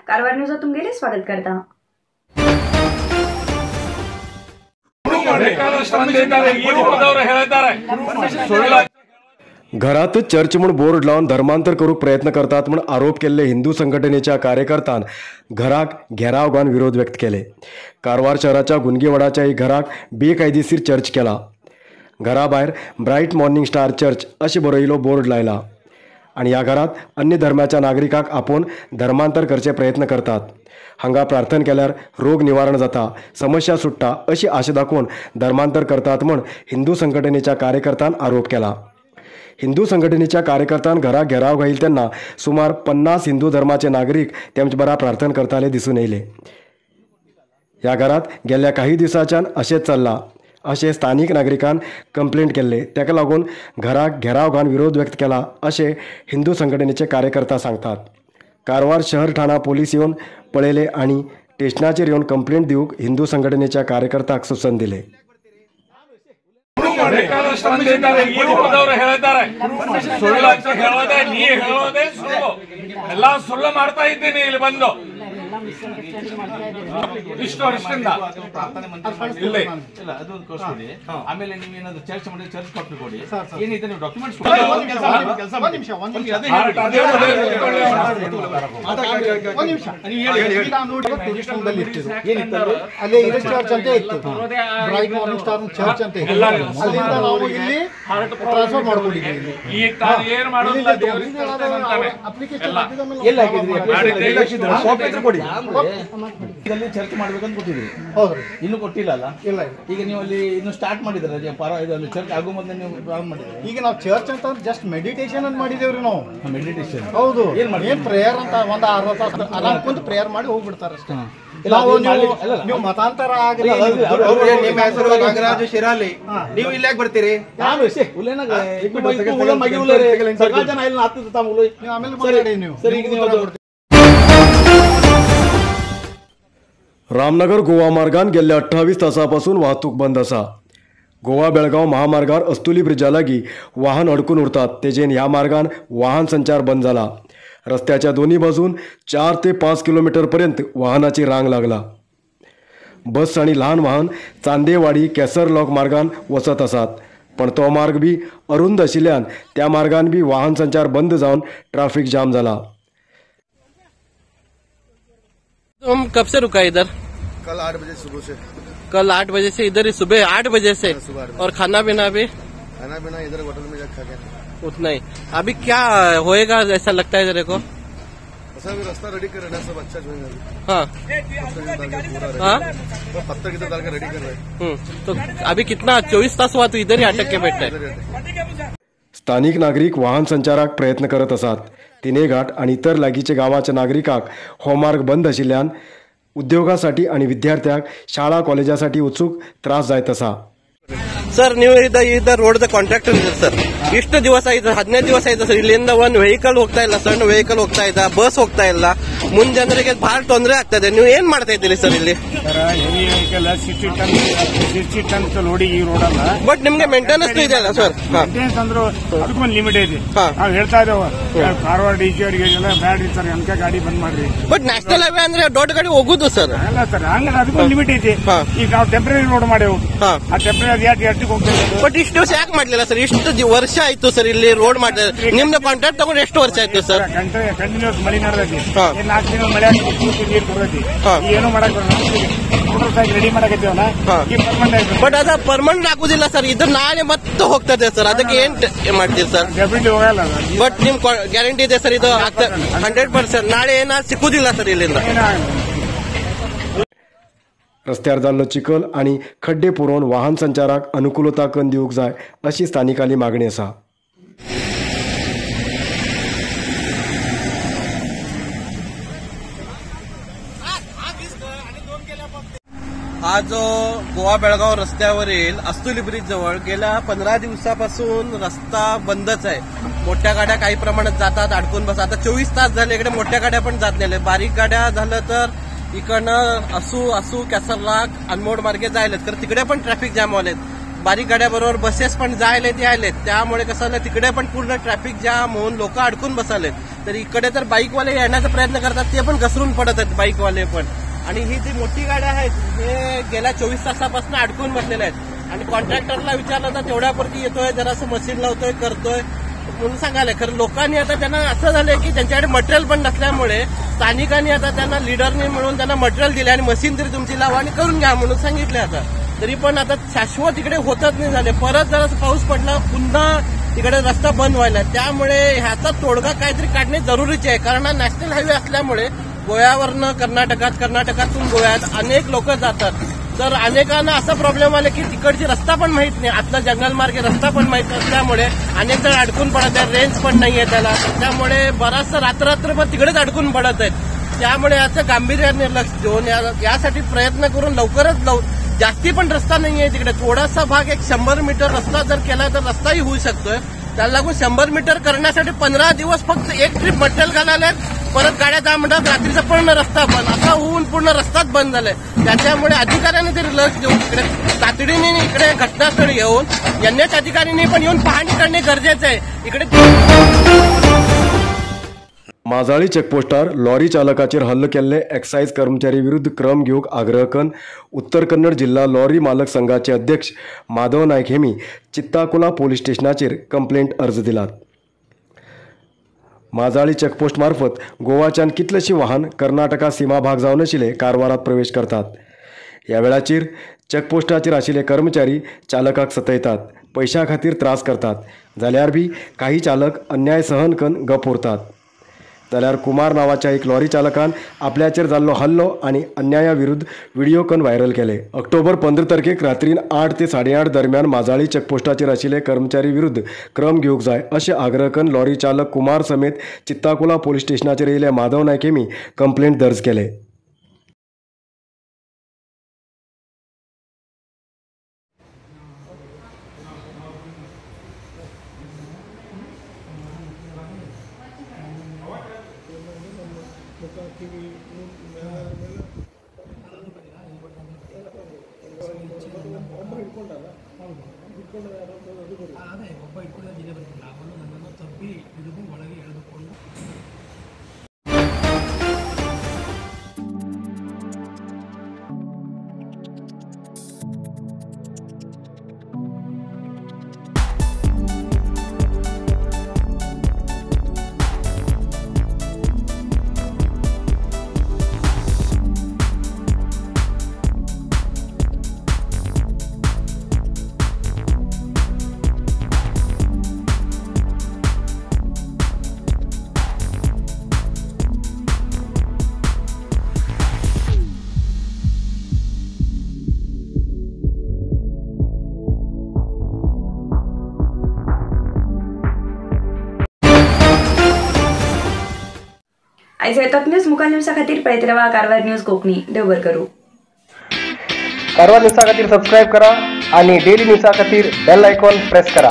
कारवार न्यूजात तुमगेले स्वागत करता। घरात चर्च म्हूण बोर्ड लावन धर्मांतर करूंक प्रयत्न करतात म्हूण आरोप केल्ले हिंदू संघटनेच्या कार्यकर्त्यान घराक घेराव घालून विरोध व्यक्त केले। कारवार शहराच्या गुंगीवाडाच्या एक घराक बेकायदेशीर चर्च केला। घरा भायर ब्राईट मॉर्निंग स्टार चर्च अशें बरयिल्लो बोर्ड लायला आनी ह्या घरात अन्य धर्माच्या नागरिकांक आपोवन धर्मांतर करचे प्रयत्न करतात। हांगा प्रार्थना केल्यार रोग निवारण जाता, समस्या सुट्टा अशी आशा दाखोवन धर्मांतर करतात म्हूण हिंदू संघटनेच्या कार्यकर्त्यान आरोप केला। हिंदू संघटनेच्या कार्यकर्त्यान घराक घेराव घायल तेन्ना सुमार 50 हिंदू धर्माचे नागरीक तेमचे बरा प्रार्थना करताले दिसून येयले। ह्या घरात गेल्ल्या काही दिवसाच्यान अशेंच चल्लां अशें स्थानीक नागरिकान कंप्लेंट केल्ले। ताका लागून घराक घेराव घालून विरोध व्यक्त केला अशें हिंदू संघटनेचे कार्यकर्ता सांगतात। कारवार शहर ठाणा पोलीस येवन पळयले आनी स्टेशनाचेर येवन कंप्लेंट दिवंक हिंदू संघटनेच्या कार्यकर्त्याक सुचन दिले। ಇಷ್ಟು ವರ್ಷದಿಂದ ಅದೊಂದು ಕಳಿಸ್ಕೊಡಿ. ಆಮೇಲೆ ನೀವು ಏನಾದ್ರು ಚರ್ಚ್ ಮಾಡಿದ್ರೆ ಚರ್ಚ್ ಕಾಪಿ ಕೊಡಿ, ಏನಿದೆ ನೀವು ಡಾಕ್ಯುಮೆಂಟ್ಸ್. ಅಲ್ಲೇ ಇರೋ ಚರ್ಚ್ ಅಂತ ಇತ್ತು, ಬ್ರೈಟ್ ಮಾರ್ನಿಂಗ್ ಸ್ಟಾರ್ ಚರ್ಚ್ ಅಂತ ಇತ್ತು. ಅಲ್ಲಿಂದ ನಾವು ಇಲ್ಲಿ ಟ್ರಾನ್ಸ್ಫರ್ ಮಾಡ್ಕೊಂಡಿದ್ದೀವಿ. ಇಲ್ಲಿ ಚರ್ಚ್ ಮಾಡ್ಬೇಕಂತ ಕೊಟ್ಟಿದ್ರಿ, ಇನ್ನು ಕೊಟ್ಟಿಲ್ಲ ಅಲ್ಲ? ಇಲ್ಲ. ಈಗ ನೀವು ಅಲ್ಲಿ ಇನ್ನು ಸ್ಟಾರ್ಟ್ ಮಾಡಿದ್ರ ಚರ್ಚ್ ಆಗೋ ಮೊದಲೇ ನೀವು ಪ್ರಾರಂಭ ಮಾಡಿದ್ರಿ. ಈಗ ನಾವು ಚರ್ಚ್ ಅಂತ ಜಸ್ಟ್ ಮೆಡಿಟೇಷನ್ ಅಂತ ಮಾಡಿದೇವ್ರಿ ನಾವು. ಮೆಡಿಟೇಷನ್ ಹೌದು, ಏನ್ ಪ್ರೇಯರ್ ಅಂತ ಒಂದ್ ಅರ್ಧ ತಾಸು ಆರಾಮ್ ಕುಂತು ಪ್ರೇಯರ್ ಮಾಡಿ ಹೋಗ್ಬಿಡ್ತಾರೆ ಅಷ್ಟೇ. ನಾವು ನೀವು ಮತಾಂತರ ಆಗಲಿ. ನಿಮ್ಮ ಹೆಸರು ನಾಗರಾಜು ಶಿರಾಲಿ, ನೀವು ಇಲ್ಲಿ ಯಾಕೆ ಬರ್ತೀರಿ? रामनगर गोवा मार्गान गेल्ल्या 28 तासां पासून वाहतूक बंद आसा। गोवा बेळगांव महामार्गार अस्तुली ब्रिजा लागीं वाहन अडकून उरतात, तेजेन ह्या मार्गान वाहन संचार बंद जाला। रस्त्याच्या दोन्ही बाजून 4 ते 5 किलोमीटर पर्यंत वाहनाची रांग लागला। बस आनी ल्हान वाहन चांदेवाडी केसरलॉक मार्गान वचत आसात, पण तो मार्ग बी अरुंद आशिल्ल्यान त्या मार्गान बी वाहन संचार बंद जावन ट्राफिक जाम जाला। तुम कब से रुका इधर? कल 8 बजे सुबह से। कल 8 बजे से इधर ही, सुबह 8 बजे से? और खाना पीना भी? खाना पीना इधर होटल में खा के उतना ही। अभी क्या होएगा ऐसा लगता है तेरे को? ऐसा अभी रास्ता रेडी कर रहे हैं सब, अच्छा जो है। हाँ हाँ, पत्थर किधर डाल के रेडी कर रहे हैं। तो अभी कितना 24 तास हुआ तो इधर ही अटक के बैठे। स्थानिक नागरीक वाहन संचाराक प्रयत्न करत आसात। तिनेघाट आनी इतर लागींच्या गांवाच्या नागरिकांक हो मार्ग बंद आशिल्ल्यान उद्योगासाठी आनी विद्यार्थ्यांक शाळा कॉलेजासाठी वचूंक त्रास जायत आसा। ಸರ್, ನೀವು ಇದ ರೋಡ್ ಕಾಂಟ್ರಾಕ್ಟರ್ ಇದ್ದೀರಿ ಸರ್. ಇಷ್ಟು ದಿವಸ ಆಯ್ತು, 15 ದಿವಸ ಆಯ್ತು ಸರ್, ಇಲ್ಲಿಂದ ಒಂದು ವೆಹಿಕಲ್ ಹೋಗ್ತಾ ಇಲ್ಲ, ಸಣ್ಣ ವೆಹಿಕಲ್ ಹೋಗ್ತಾ ಇಲ್ಲ, ಬಸ್ ಹೋಗ್ತಾ ಇಲ್ಲ, ಮುಂದೆ ಜನರಿಗೆ ಬಹಳ ತೊಂದರೆ ಆಗ್ತದೆ. ನೀವು ಏನ್ ಮಾಡ್ತಾ ಇದ್ದೀರಿ ಸರ್ ಇಲ್ಲಿ? ಹೆವಿ ವೆಹಿಕಲ್ 60 ಟನ್ ಲೋಡಿಂಗ್ ಈ ರೋಡ್ ಅಲ್ಲ. ಬಟ್ ನಿಮ್ಗೆ ಮೇಂಟೆನೆನ್ಸ್ ಇದೆ ಅಲ್ಲ ಸರ್? ಮೇಂಟೆನೆನ್ಸ್ ಅಂದ್ರೆ ಅದಕ್ಕೊಂದು ಲಿಮಿಟ್ ಐತಿ. ನಾವು ಹೇಳ್ತಾ ಇದ್ದೇವೆ ಕಾರವಾರ ಡಿ ಸಿ ಅವರಿಗೆ ಬ್ಯಾಡ್ರಿ ಸರ್, ಎಂಕ ಗಾಡಿ ಬಂದ್ ಮಾಡ್ರಿ. ಬಟ್ ನ್ಯಾಷನಲ್ ಹೈವೇ ಅಂದ್ರೆ ದೊಡ್ಡ ಗಾಡಿ ಹೋಗುದು ಸರ್. ಅಲ್ಲ ಸರ್, ಹಂಗ ಅದಕ್ಕೊಂದು ಲಿಮಿಟ್ ಐತಿ. ಈಗ ನಾವು ಟೆಂಪರರಿ ರೋಡ್ ಮಾಡೇವು, ಆ ಟೆಂಪರರಿ ಯಾಕೆ ಎಷ್ಟಕ್ಕೆ ಹೋಗ್ತೇವೆ? ಬಟ್ ಇಷ್ಟು ದಿವಸ ಯಾಕೆ ಮಾಡ್ಲಿಲ್ಲ ಸರ್? ಇಷ್ಟು ವರ್ಷ ಆಯ್ತು ಸರ್ ಇಲ್ಲಿ ರೋಡ್ ಮಾಡಿದ್ರೆ. ನಿಮ್ದು ಕಾಂಟ್ರಾಕ್ಟ್ ತಗೊಂಡು ಎಷ್ಟು ವರ್ಷ ಆಯ್ತು ಸರ್? ಕಂಟಿನ್ಯೂಸ್ ಮಳೆ ನಡೆದೈತಿ, 4 ತಿಂಗಳು ಮಳೆ ನೀರು ಕೊಡೈತಿ, ಏನು ಮಾಡಕ್ ಮೋಟರ್ ಸೈಕಲ್ ರೆಡಿ ಮಾಡಕತ್ತೀವಲ್ಲ. ಬಟ್ ಅದ ಪರ್ಮನೆಂಟ್ ಆಗುದಿಲ್ಲ ಸರ್, ಇದು ನಾಳೆ ಮತ್ತೆ ಹೋಗ್ತದೆ ಸರ್. ಅದಕ್ಕೆ ಏನ್ ಮಾಡ್ತೀರಿ ಸರ್? ಡೆಫಿನೆಟ್ಲಿ ಹೋಗಲ್ಲ. ಬಟ್ ನಿಮ್ ಗ್ಯಾರಂಟಿ ಇದೆ ಸರ್ ಇದು 100%? ನಾಳೆ ಏನಾದ್ರು ಸಿಕ್ಕುದಿಲ್ಲ ಸರ್ ಇಲ್ಲಿಂದ. रस्त्यार जाल्लो चिखल आनी खड्डे पुरोवन वाहन संचाराक अनुकूलता करून दिवंक जाय अशी स्थानिकांली मागणी आसा। हा जो गोवा बेळगाव रस्त्यावरील अस्तुली ब्रिज जवळ गेल्या 15 दिवसापासून रस्ता बंदच आहे. मोठ्या गाड्या काही प्रमाणात जातात, अडकून बसतात. आता 24 तास झाले इकडे मोठ्या गाड्या पण जात नाही. बारीक गाड्या झालं तर इकडनं असू असू केसरलाक अनमोड मार्गे जायलेत, तर तिकडे पण ट्रॅफिक जाम व्हायलेत. बारीक गाड्याबरोबर बसेस पण जायलेत यायलेत, त्यामुळे कसं झालं तिकडे पण पूर्ण ट्रॅफिक जाम होऊन लोक अडकून बसालेत. तर इकडे तर बाईकवाले येण्याचा प्रयत्न करतात, ते पण घसरून पडत आहेत बाईकवाले पण. आणि ही जी मोठी गाड्या आहेत हे गेल्या 24 तासापासून अडकून बसलेल्या आहेत. आणि कॉन्ट्रॅक्टरला विचारलं तर तेवढ्यावरती येतोय, जरासं मशीन लावतोय, करतोय म्हणून सांगायला. खरं लोकांनी आता त्यांना असं झालंय की त्यांच्याकडे मटेरियल पण नसल्यामुळे स्थानिकांनी आता त्यांना लीडरने मिळून त्यांना मटेरियल दिले आणि मशीन तरी तुमची लावा आणि करून घ्या म्हणून सांगितले. आता तरी पण आता शाश्वत इकडे होतच नाही झाले. परत जरा पाऊस पडला पुन्हा तिकडे रस्ता बंद व्हायला, त्यामुळे ह्याचा तोडगा काहीतरी काढणे जरुरीचे आहे. कारण हा नॅशनल हायवे असल्यामुळे गोव्यावरनं कर्नाटकात, कर्नाटकातून गोव्यात अनेक लोक जातात. तर अनेकांना असा प्रॉब्लेम आला की तिकडची रस्ता पण माहीत नाही, आतला जंगल मार्गे रस्ता पण माहीत नसल्यामुळे अनेक जण अडकून पडत आहेत. रेंज पण नाही आहे त्याला, त्यामुळे बराचसा रात्ररात्रभर तिकडेच अडकून पडत आहेत. त्यामुळे याचं गांभीर्याने लक्ष देऊन यासाठी प्रयत्न करून लवकरच जास्ती पण रस्ता नाही आहे तिकडे, थोडासा भाग एक 100 मीटर रस्ता जर केला तर रस्ताही होऊ शकतोय. त्याला लागून 100 मीटर करण्यासाठी 15 दिवस फक्त एक ट्रिप मटेरियल घालायला, परत गाड्या जा म्हणतात, रात्रीचा पूर्ण रस्ता बंद, असा होऊन पूर्ण रस्ताच बंद झालाय. त्याच्यामुळे अधिकाऱ्यांनी तरी लक्ष देऊन इकडे तातडीने इकडे घटनास्थळी येऊन एनएच अधिकाऱ्यांनी पण येऊन पाहणी करणे गरजेचं आहे इकडे. माजाळी चेकपोस्टार लॉरी चालकाचेर हल्लो केल्ले एक्सायज कर्मचारी विरुद्ध क्रम घेवंक आग्रह करून उत्तर कन्नड जिल्हा लॉरी मालक संघाचे अध्यक्ष माधव नायक हेमी चित्ताकोला पोलीस स्टेशनाचेर कंप्लेंट अर्ज दिलात. माजाळी चेकपोस्ट मार्फत गोवाच्यान कितलेशी वाहन कर्नाटका सीमा भाग जावन आशिल्ले कारवारात प्रवेश करतात. ह्या वेळाचेर चेकपोस्टाचेर आशिल्ले कर्मचारी चालकाक सतयतात, पयशां खातीर त्रास करतात, जाल्यार बी काही चालक अन्याय सहन करून गप उरतात. जाल्यार कुमार नावाच्या एक लॉरी चालकान आपल्याचेर जाल्लो हल्लो आनी अन्याया विरुद्ध व्हिडिओ कन व्हायरल केले. ऑक्टोबर 15 तारखेक रात्रीन 8 ते 8:30 दरम्यान माजाळी चेकपोस्टाचेर आशिल्ले कर्मचारी विरुद्ध क्रम घेवंक जाय अशें आग्रह करून लॉरी चालक कुमार समेत चित्ताकोला पोलीस स्टेशनाचेर येयले माधव नायक हेमी कंप्लेंट दर्ज केले. आयज येतात न्यूज मुखाल न्यूजा खातीर पळयत रावा कारवार न्यूज कोंकणी. देव बरें करूं. कारवार न्यूजा खातीर सबस्क्रायब करा आणि डेली न्यूजा खातीर बेल आयकॉन प्रेस करा.